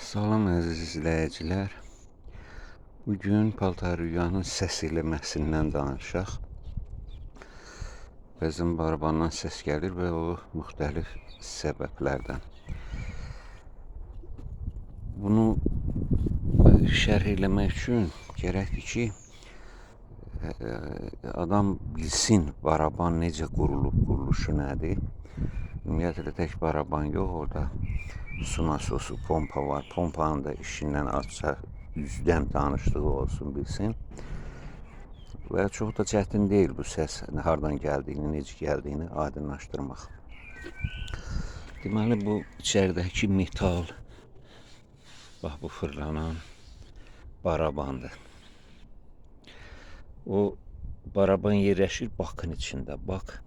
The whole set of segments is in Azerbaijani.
Salam əziz izləyicilər. Bugün paltaryuyanın səs eləməsindən danışaq. Bəzən barabandan səs gəlir və o müxtəlif səbəblərdən. Bunu şərh eləmək üçün gərəkdir ki, adam bilsin baraban necə qurulub, quruluşu nədir. Ümumiyyətlə tək baraban yox, orada su nasosu, pompa var. Pompanın da işindən azca üzdən danışdığı olsun, bilsin. Və çox da çətin deyil bu səs hardan gəldiyini, necə gəldiyini aydınlaşdırmaq. Deməli, bu içəridəki metal, bax bu fırlanan barabandır. O baraban yerləşir bakın içində. Bak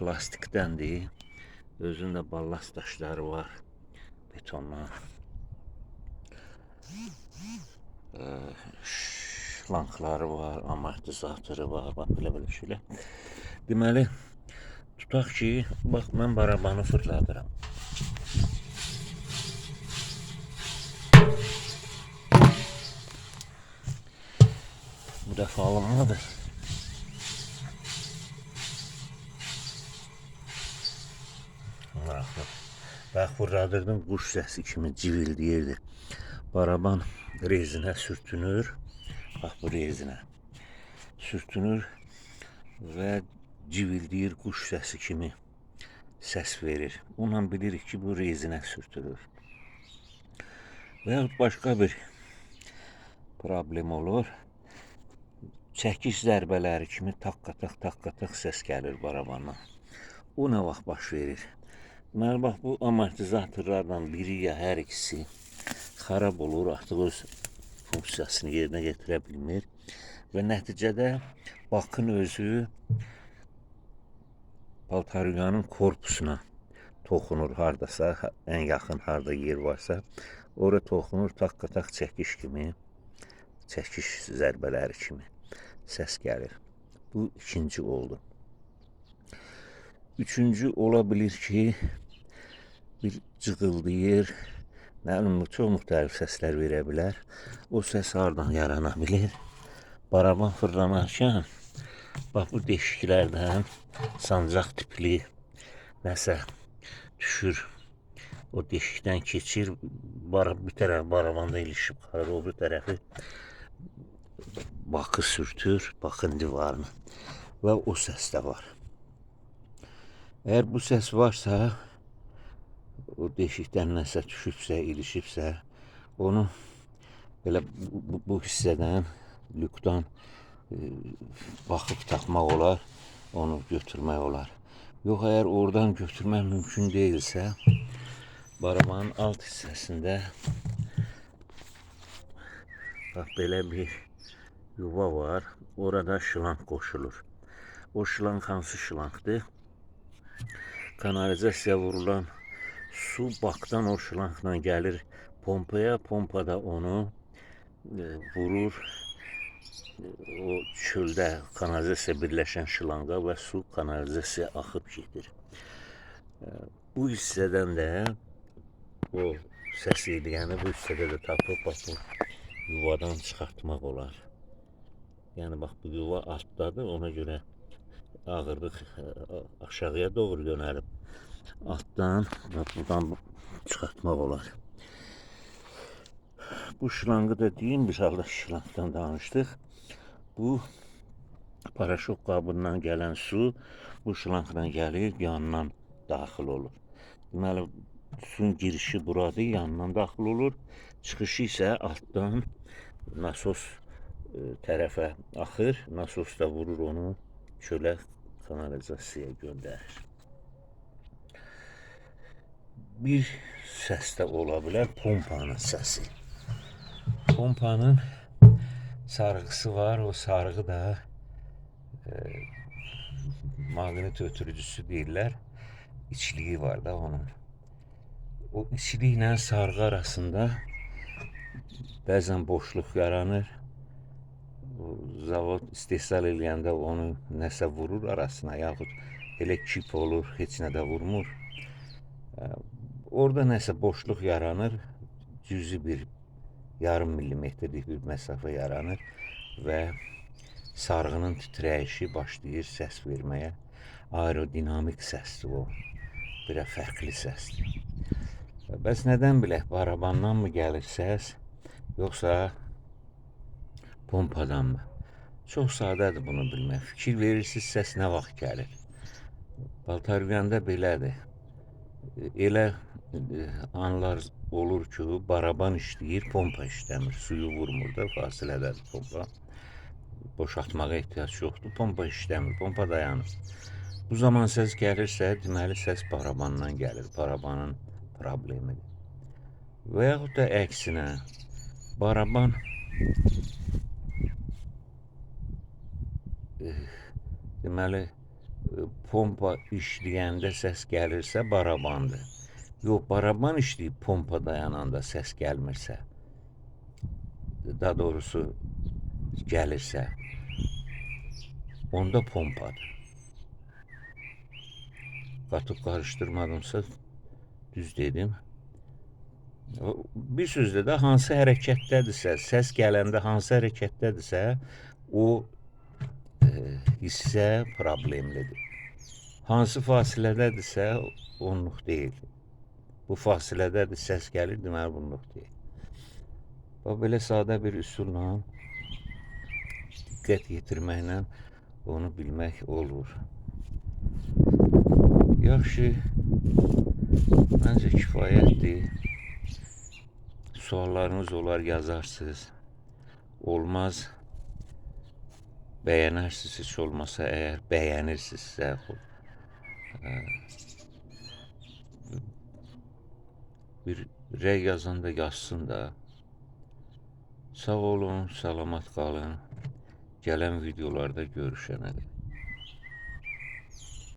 plastikdəndir. Özündə ballast daşları var, betondan. Şlankları var, amortizatoru var, bax belə-belə şeylər. Deməli, tutaq ki, bax mən barabanı fırladıram. Bu dəfə alınmadı. Maraqlı. Bax fırladırdım, quş səsi kimi civildəyirdi. Baraban rezinə sürtünür. Bax bu rezinə sürtünür və civildəyir, quş səsi kimi səs verir. Onunla bilirik ki, bu rezinə sürtülür. Və yaxud başqa bir problem olur. Çəkiş zərbələri kimi taqqa-taq, taqqa-taq səs gəlir barabandan. O nə vaxt baş verir? Deməli, bax bu amortizatorlardan biri ya hər ikisi xarab olur, artıq öz funksiyasını yerinə gətirə bilmir və nəticədə bakın özü paltaryuyanın korpusuna toxunur hardasa, ən yaxın harda yer varsa, ora toxunur, taqqa-taq çəkiş kimi, çəkiş zərbələri kimi səs gəlir. Bu ikinci oldu. Üçüncü ola bilir ki, bir cığıldayır, nə bilim, çox müxtəlif səslər verə bilər. O səs hardan yarana bilir? Baraban fırlanarkən, bax bu deşiklərdən sancaq tipli nəsə düşür. O deşikdən keçir, bir tərəf barabanda ilişib qalır, o bir tərəfi bakı sürtür, bakın divarını və o səs də var. Əgər bu səs varsa, o deşikdən nəsə düşübsə, ilişibsə, onu belə bu hissədən, lükdan baxıb taxmaq olar, onu götürmək olar. Yox, əgər oradan götürmək mümkün deyilsə, barabanın alt hissəsində bax belə bir yuva var. Orada şlank qoşulur. O şlank hansı şlankdır? Kanalizasiya vurulan su bakdan o şlankla gəlir pompaya, pompa da onu vurur o çöldə kanalizasiya birləşən şlanga və su kanalizasiya axıb gedir. Bu hissədən də o səs eləyəni bu hissədə də tapıb bax bu yuvadan çıxartmaq olar. Yəni bax bu yuva altdadır, ona görə ağırlıq aşağıya doğru yönəlib. Altdan və buradan çıxartmaq olar. Bu şlangı da deyim, biz halda şlangdan danışdıq. Bu paraşok qabından gələn su bu şlangla gəlir, yanından daxil olur. Deməli, suyun girişi buradır, yanından daxil olur. Çıxışı isə altdan nasos tərəfə axır. Nasos da vurur onu çölə, kanalizasiyaya göndərir. Bir səs də ola bilər, pompanın səsi. Pompanın sarğısı var, o sarğı da maqnit ötürücüsü deyirlər. İçliyi var da onun. O içliklə sarğı arasında bəzən boşluq yaranır. O zavod istehsal eləyəndə onu nəsə vurur arasına, yaxud elə kip olur, heç nə də vurmur. Orada nəsə boşluq yaranır, Cüzi bir yarım millimetrlik bir məsafə yaranır və sarğının titrəyişi başlayır səs verməyə. Aerodinamik səsdir o. Birə fərqli səsdir. Bəs nədən bilək, barabandan mı gəlir səs, yoxsa pompadanmı? Çox sadədir bunu bilmək. Fikir verirsiniz, səs nə vaxt gəlir? Paltar yuyanda belədir. Elə anlar olur ki, baraban işləyir, pompa işləmir. Suyu vurmur da, fasilədədir pompa. Boşaltmağa ehtiyac yoxdur. Pompa işləmir, pompa dayanır. Bu zaman səs gəlirsə, deməli səs barabandan gəlir. Barabanın problemidir. Və yaxud da əksinə, baraban deməli pompa işləyəndə səs gəlirsə barabandır. Yox, baraban işləyib pompa dayananda səs gəlmirsə, daha doğrusu gəlirsə, onda pompadır. Qatıb qarışdırmadımsa düz dedim. Bir sözlə də hansı hərəkətdədirsə, səs gələndə hansı hərəkətdədirsə, o hissə problemlidir. Hansı fasilədədirsə, onluq deyil. Bu fasilədədir, səs gəlir, deməli bunluq deyil. Bax, belə sadə bir üsulla diqqət yetirməklə onu bilmək olur. Yaxşı, məncə kifayətdir. Suallarınız olar, yazarsınız. Olmaz, bəyənərsiniz heç olmasa, əgər bəyənirsinizsə, bir rəy yazan da yazsın da. Sağ olun, salamat qalın. Gələn videolarda görüşənə dək.